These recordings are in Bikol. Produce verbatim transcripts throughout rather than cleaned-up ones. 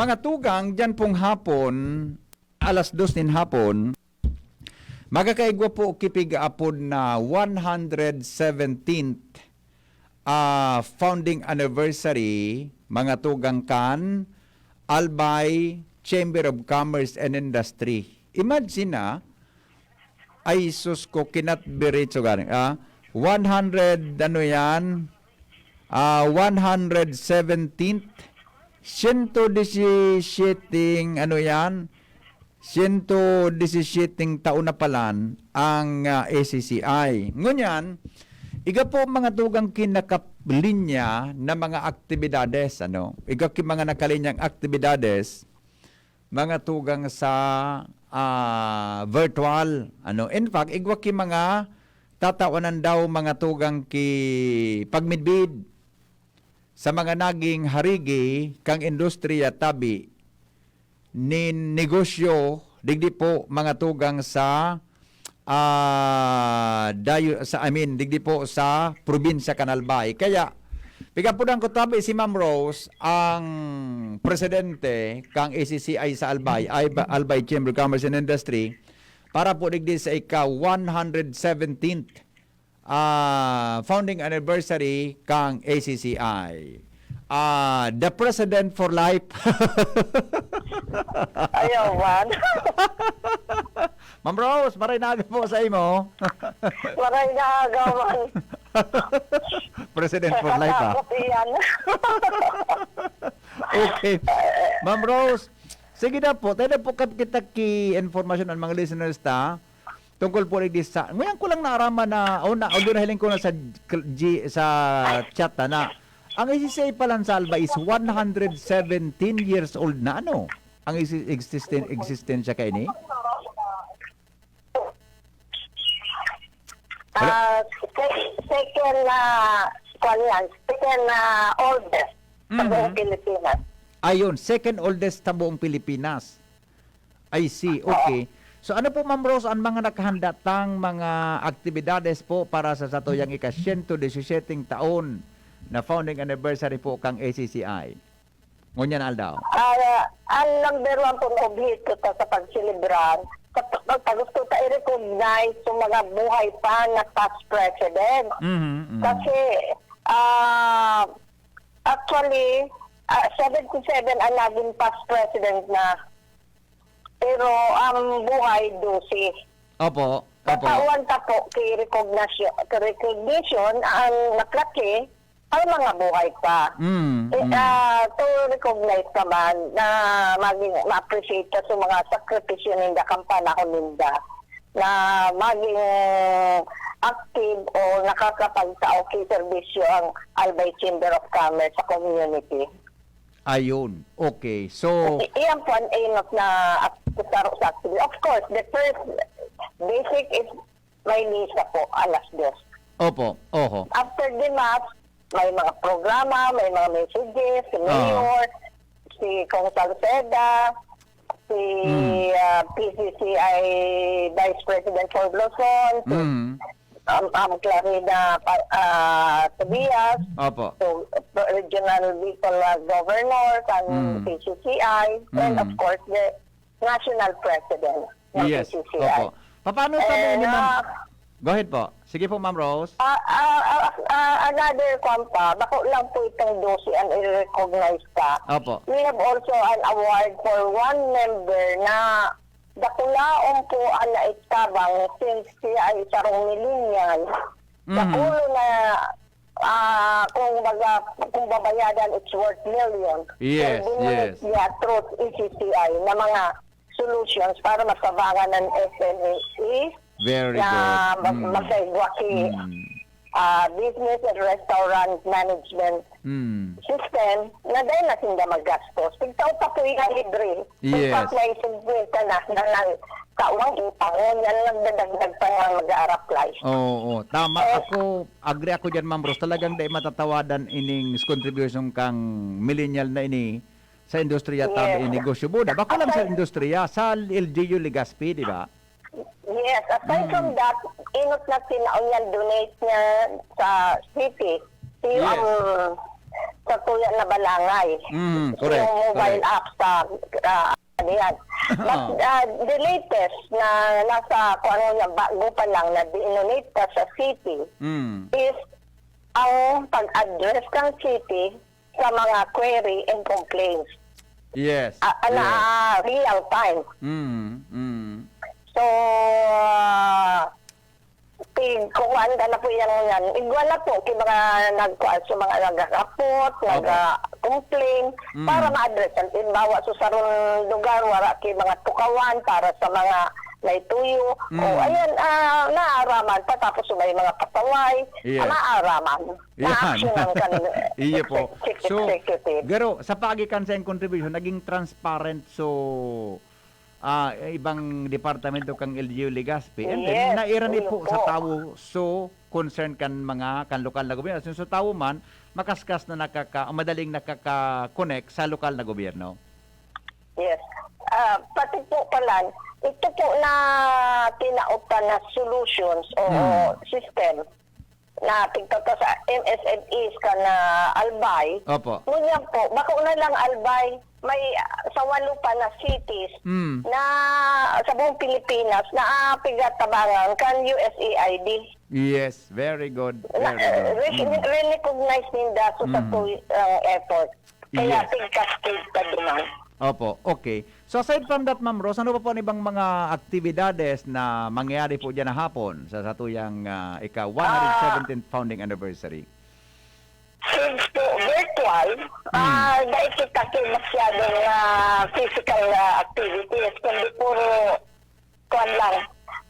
Mga tugang, diyan pong hapon, alas dos nin hapon, makakaigwa po ki pigaapod na one hundred seventeenth, ah, founding anniversary, mga tugang, kan Albay Chamber of Commerce and Industry. Imagine na, ay sus ko, kinatbiritso gani, ah, one hundred, ano yan, ah, one hundred seventeenth, siyento disisiyete, ano yan, siyento disisiyete taon na palan ang, ah, A C C I. Ngunyan, iga po, mga tugang, kinakalinya na mga aktibidades, ano? Iga ki mga nakalinyang aktibidades, mga tugang, sa, ah, virtual, ano? In fact, igwa ki mga tatawanan daw, mga tugang, ki pagmidbid sa mga naging harigi kan industriya tabi nin negosyo digdi po, mga tugang, sa, ah, dayo-, sa, I mean, digdi po sa probinsya kan Albay. Kaya, pigapodan ko tabi si Ma'am Rose, ang presidente kan A C C I sa Albay, ay ba, Albay Chamber of Commerce and Industry, para po digdi sa ika one hundred seventeenth ah, founding anniversary kan A C C I. Ah, the President for Life. Ayaw man. Ma'am Rose, maray na aga po sa imo. Maray na aga man. President for Life, ah. Nakatakot iyan. Okay. Ma'am Rose, sige na po. Tayo na po kat-, kita ki informasyon ang mga listeners ta. Tungkol po digdi sa, ngayon ko lang naaraman na, o na, although nahiling ko na sa, G-, sa chat na, na ang A C C I palan sa Albay is one hundred seventeen years old na, ano? Ang exi-, existen-, existensya kaini? Hello? Ah, se-, second na, kwan yan, second na oldest sa buong Pilipinas. Ayun, second oldest sa buong Pilipinas. I see, okay. So ano po, Ma'am Rose, ang mga nakahanda tang mga aktibidades po para sa satuyang ika-siyento disisiyete taon na founding anniversary po kang A C C I? Ngunyan aldaw. Ah, ang number one pong obheto ta sa pagselebrar, sa pag-, gusto ta i-recognize yung mga buhay pa na past president. Mhm, mhm. Kasi, ah, actually, ah, seventy-seven ang naging past president na. Pero ang buhay, dose. Opo, opo. Tatawan ta po ki recognition, ki recognition ang naplaki ang mga buhay pa. Mm, Eh, mm. ah, to recognize naman na maging ma-appreciate ka sa mga sakripisyo ninda kan panahon ninda na maging active o nakakapagtao ki serbisyo ang Albay Chamber of Commerce sa community. Ayun. Okay. So, I-, iyan po ang aim of na at-, sa, sa activity. Of course, the first basic is may misa po, alas dos. Opo. Oho. After the mass, may mga programa, may mga messages, si Ah. Mayor, si Kong Salceda, si, Mm. ah, P C C I Vice President Paul Blason, si Mm. um, um, Clarina Pa-, ah, Tobias, Opo. so, Regional Bicol, ah, Governor, kan Mm. P C C I, and of Mm. course, the National President ng Yes, P C C I. Opo. Papaano kami And, ni Ma'am? ah, Go ahead po. Sige po, Ma'am Rose. Ah, ah, ah, ah, another kwan pa, bako lang po itong dose ang i-recognize ka. Opo. We have also an award for one member na dakulaon po ang naitabang since siya ay sarong millennial. Mhm. Dakulo na, ah, kung baga, kung babayadan, it's worth million. Yes, So, binunit yes. niya through E C C I na mga solutions para matabangan ng S M E Very na good. mag-, Mm. magkaigwa ki, Mm. ah, business and restaurant management Mm. system na dahil na sinda maggastos. Tigtao pa po yung libre. Yes. Pag may singkwenta na, na lang, tawang utang, yan lang dadagdag pa nga mag-a-apply. Oo, tama. Eh, Ako, agree ako dyan, Ma'am Rose. Talagang dai matatawadan ining contribution kang millennial na ini sa industriya, Yes. tabi, negosyo. Buda, bako lang sa Aside industriya, sa L G U Legazpi, di ba? Yes, aside from Mm. that, inot na tinaon yan, donate niya sa city. Si, Yes. um, sa tuya na balangay. Mm, correct, Yung mobile correct. app sa, ah, ano yan. But, Oo. ah, the latest na nasa, kung ano yan, bago pa lang na di-inundate pa sa city Mm. is ang pag-address ng city sa mga query and complaints. Yes, Ah, ah, na yes. real time. Mm, mm. So, ah, tig-, kukuhaan ka na po yan, yan. Igwa na po, kay mga nagkuhaan sa mga nagarapot, Opo. naga-complain, Mm. para ma-address. Halimbawa, sa sarong lugar, wala kay mga tukawan para sa mga naituyo. O, Mm. ayan, ah, naaraman pa, tapos may mga pasaway, Yes. ah, maaraman. Yan. Na-action ang kan-, Iyo po. exec-, So, executive. Garo, sa paagi kan sa iyang contribution, naging transparent. So, ah, ibang departamento kang L G U Legazpi. And then, Yes, naira ni iyo po sa po. tawo, so, concern kan mga, kan lokal na gobyerno. So, sa tawo man, makaskas na nakaka-, madaling nakaka-connect sa lokal na gobyerno. Yes. Ah, pati po pala, ito po na tinaotan na solutions o Hmm. system na tigtata sa M S M Es kan Albay. Opo. Ngunyan po, bako na lang Albay, may, ah, sa walo pa na cities Hmm. na sa buong Pilipinas na, ah, pigatabangan kan U S A I D. Yes, very good, Na, very good. re-, Mm. re-recognize ninda sa, sa Mm. tuyang effort. Kaya Yes. tig-cascade pa duman. Opo, okay. So aside from that, Ma'am Rose, ano pa po ang ibang mga aktibidades na mangyayari po diyan na hapon sa satuyang, ah, ika one hundred seventeenth Ah. founding anniversary? Since po virtual, Hmm. ah, dahil kita po masyadong, ah, physical, ah, activities, kundi puro kuwan lang,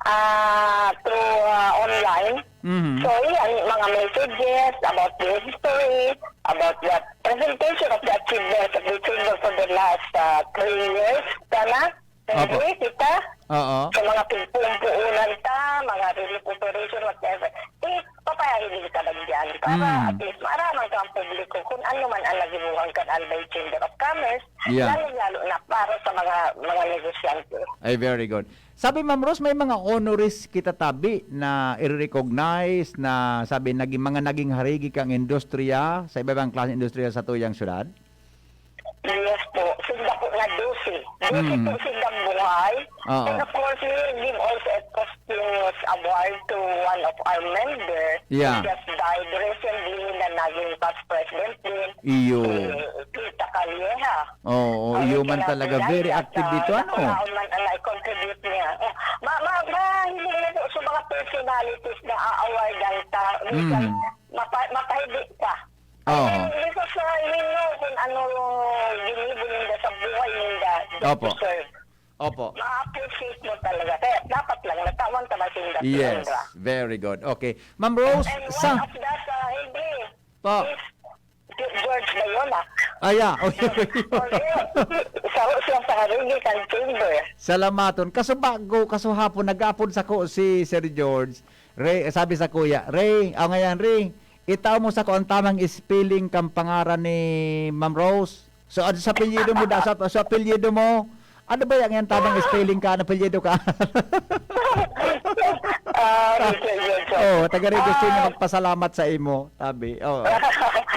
ah, through, ah, online. Mhm. So, yan, mga messages about the history, about the presentation of the achievements of the chamber for the last, ah, three years, tama? Opo. Hindi, kita? Oo. Sa mga pigpumpuunan ta, mga relief operation, whatever. Eh, papayahin kita lang dyan para Mm. at least maaraman ka ang publiko kung ano man ang nagibuhan kan Albay Chamber of Commerce, Yeah. lalo-lalo na para sa mga, mga negosyante. Ay, very good. Sabi, Ma'am Rose, may mga honorees kita tabi na i-recognize na, sabi, naging, mga naging harigi kang industriya, sa iba-ibang klaseng industriya sa tuyang syudad? Yes po. Sinda po nga dose. Dose Mm. po sindang buhay. Oo. And of course, we give also a posthumous award to one of our member Yeah. who just died recently na naging past president din. Iyo. Si Tita Calleja. Oo, Oh, iyo man talaga. Very active dito, ano? Kung man ang nai-contribute niya. Oh, ma-, ma-, mahiling na po sa mga personalities na a-awardan ta. Minsan, Mm. mapa-, mapahibi pa. Oo. And because, uh, you know kung ano yung ginibo ninda sa buhay ninda, they Opo. deserve. Opo. Ma-appreciate mo talaga. Kaya dapat lang natawan ka na sinda Yes, sobra. Very good. Okay. Ma'am Rose, And sa one of that, uh, hindi. Po. Is George Bayona. Ah, yeah. Okay. Okay. Sa, sa, sa Harigi kan Chamber. Salamaton. Kaso bago, kaso hapon, nag-apod sako si Sir George. Ray, sabi sa kuya, "Ray, aw ngayan, Ray, itao mo sako ang tamang spelling kan pangaran ni Ma'am Rose." So, ano sa apelyido mo, da-, sa, sa apelyido mo, ano ba yan, yan tamang spelling ka, ano apelyido ka? Ah, Richard, Richard. Oh, taga Regis Chino Ah. magpasalamat sa imo, tabi. Oh.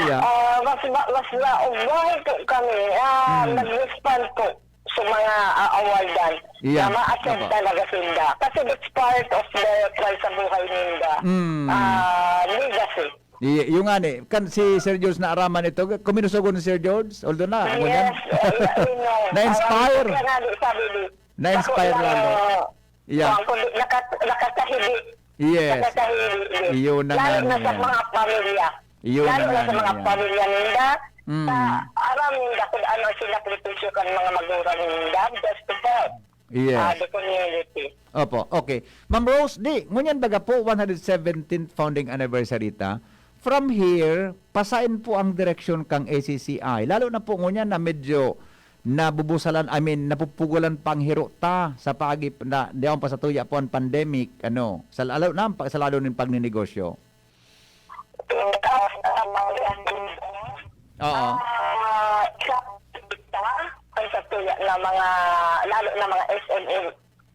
Yeah. Ah, mas ma-, mas naugmahan po kami. Ah, Hmm. nag-respond po sa mga, ah, awardan Yeah. na ma-attend Opo. talaga sinda. Kasi that's part of the kwan sa buhay ninda. Mm. Ah, legacy. Di, yung nga ni, kan si Sir Jules naaraman ito, kuminusugo ni Sir Jules, although na, ngunyan. Yes, eh, you know, Na-inspire. parang kaya nga, di, sabi, di, Na-inspire ako lang, lang, eh. uh, Yeah. Kuwan, kundi nakat-, nakakahibi. Yes. Nakakahibi, yes. Iyon na Lalo nga na sa niya. mga pamilya. Iyon Lalo na na nga sa mga niya. pamilya ninda, Mm. sa aram ninda kung ano ang sinakripisyo kan mga magurang ninda, just to help, Yes. ah, the community. Opo, okay. Ma'am Rose, di, ngunyan baga po, one hundred seventeenth founding anniversary ta. From here, pasain po ang direksyon kang A C C I. Lalo na po ngunyan na medyo nabubusalan, I mean, napupugulan pa ang hiro ta sa paagi na, di pa sa tuya po ang pandemic, ano, sa lalo na, pa-, sa lalo ng pagninegosyo. Oo. Ah, sa, ang sa tuya na mga, lalo na mga S M E,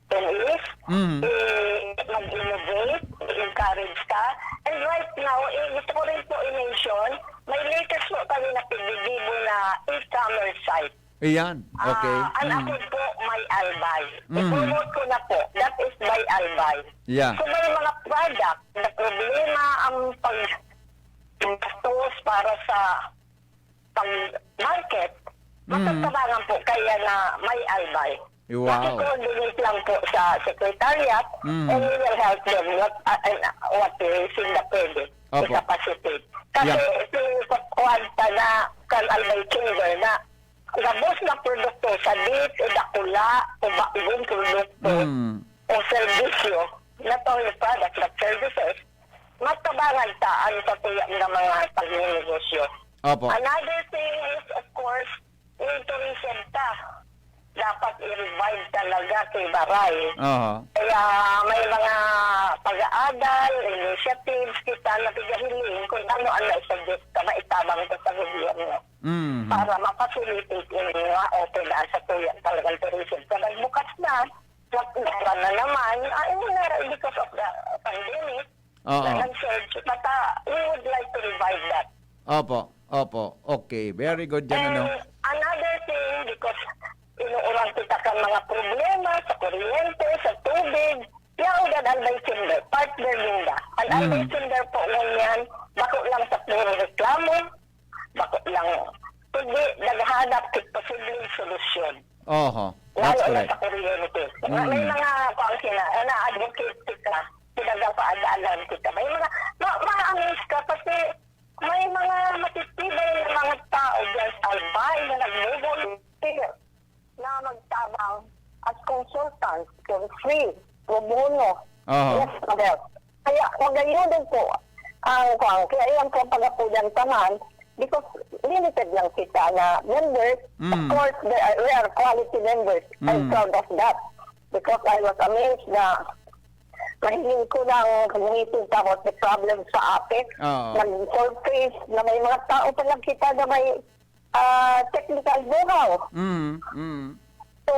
Then is, Mm. eh, mag-innovate, encourage ka. And right now, eh, gusto ko rin po i-mention, May latest po kami na pinagbibibo na e-commerce site. Iyan. Okay. Ah, ang Mm. ako po may Albay. Mhm. I-promote ko na po. That is by Albay. Yeah. So may mga product na problema ang pag gastos para sa pag-market. Mhm. Matatabangan po kaya na may Albay. Wow. Paki-coordinate lang po sa secretariat Mhm. and we will help them what, uh, and, uh, what way sila pwede Opo. i-capacitate. Kasi Yeah. si Kuwanta na kan Albay Chamber na gabos na produkto sa D F, o dakula, o bagong produkto, Mm. o serbisyo, not only products but services, matabangan ta ang sa tuya nga mga pagninegosyo. Opo. Another thing is, of course, yung tourism ta. Dapat i-revive talaga si Baray. Oho. Kaya may mga pag-aadal, initiatives kita na pigahiling kung ano ang naisuggest ka, maitabang ko sa gobyerno Mm. para ma-facilitate yung mga open na sa tuya talagang tourism. Sa nagbukas na, lockdown na naman, ay, na, because of the pandemic, Oo. na nag-surge, but uh, we would like to revive that. Opo. Opo. Okay. Very good yan, ano. And another thing, because inuurang kita kan mga problema sa kuryente, sa tubig, yaon dan Albay Chamber, partner ninda. Ang Albay Mm. Chamber po ngunyan, bako lang sa puro reklamo, bako lang, kundi naghahanap ng posibleng solusyon. Oho. Lalo That's na correct. Sa kuryente. Mm. May mga, kung ang sina, na-advocate kita, pinagapaadalan kita. May mga, ma, ma-amaze ka kasi may mga matitibay na mga tao dyan sa Albay na nagbovolunteer na magtabang as consultants for free, pro bono. Oho. Yes, madam. Kaya magayon din po ang kwan. Kaya yan po ang pag-apudan taman because limited lang kita na members. Of Mm. course, they are, we are quality members. I'm Mm. proud of that. Because I was amazed na mahiling ko ng meeting about the problem sa APEC. Oo. Nag-surface na may mga tao pa lang kita na may ah, technical know-how. Mm. Mm. So,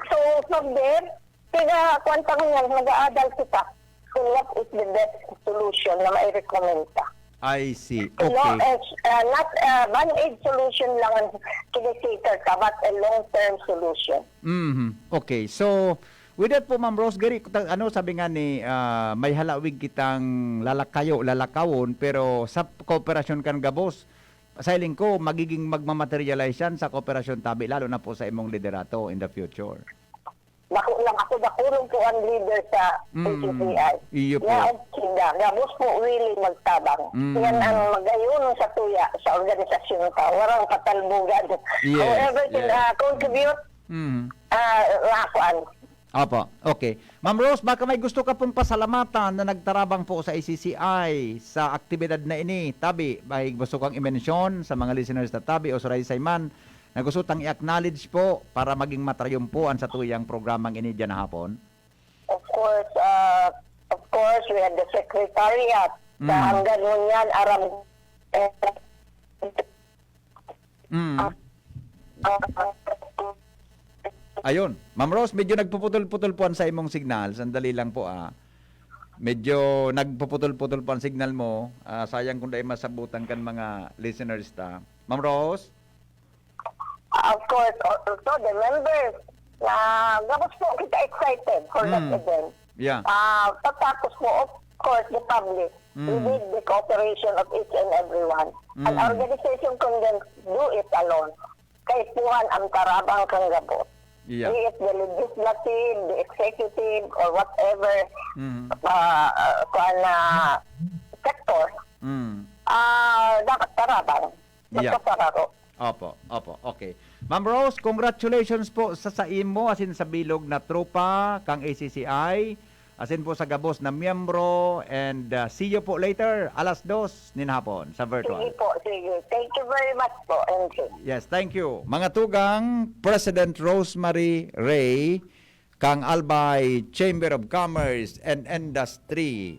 so from there, pina, kwan pa ngayon, nag-aadal kita kung what is the best solution na mai-recommend ka. I see. No, Okay. eh, uh, not uh, band-aid solution lang ang kinikater ka, but a long-term solution. Mhm. Okay. So, with that po, Ma'am Rose, gari, ta- ano sabi nga ni, ah, may halawig kitang lalakayo, lalakawon, pero sa kooperasyon kan gabos, sa hiling ko, magiging magmamaterialize yan sa kooperasyon tabi, lalo na po sa imong liderato in the future. Dako lang ako, dakulong po ang leader sa Mm. A C C I. Iyo po. Nga, okay na. Gabos po willing magtabang. Mm. Yan ang magayon sa tuya, sa organisasyon ka. Warang patalbugan. Yes, Whoever can yes. ah, contribute, Mhm. ah, lakuan. Opo. Okay. Ma'am Rose, baka may gusto ka pong pasalamatan na nagtarabang po sa A C C I sa aktibidad na ini. Tabi, may gusto kang i-mention sa mga listeners na tabi o saraysay man na gusto tang i-acknowledge po para maging matrayumpuan sa tuyang programang ini dyan hapon? Of course, uh, of course, we have the secretariat. Sa Mm. hanggang ngunyan, aram, eh, Mm. ah, ah, Ayun. Ma'am Rose, medyo nagpuputol-putol po ang sa imong signal. Sandali lang po, ah. Medyo nagpuputol-putol po ang signal mo. Ah, sayang kung dai masabutan kan mga listeners ta. Ma'am Rose? Of course, also the members na gabos po kita excited for that Mm. event. Yeah. Ah, pagkatapos po, of course, the public. We Mm. need the cooperation of each and everyone. An Mm. organization couldn't do it alone. Kaipuhan ang tarabang kan gabos. Yeah. Be it the legislative, the executive, or whatever Mm. uh, kuwan na sector, Mm. ah, dapat tarabang. Yeah. Magkasararo. Opo, opo. Okay. Ma'am Rose, congratulations po sa saimo asin sa bilog na tropa kang A C C I, asin po sa gabos na miyembro, and, ah, see you po later, alas dos nin hapon sa virtual. Sige po, sige. Thank you very much po, M J. Yes, thank you. Mga tugang, President Rosemary Ray, kang Albay Chamber of Commerce and Industry,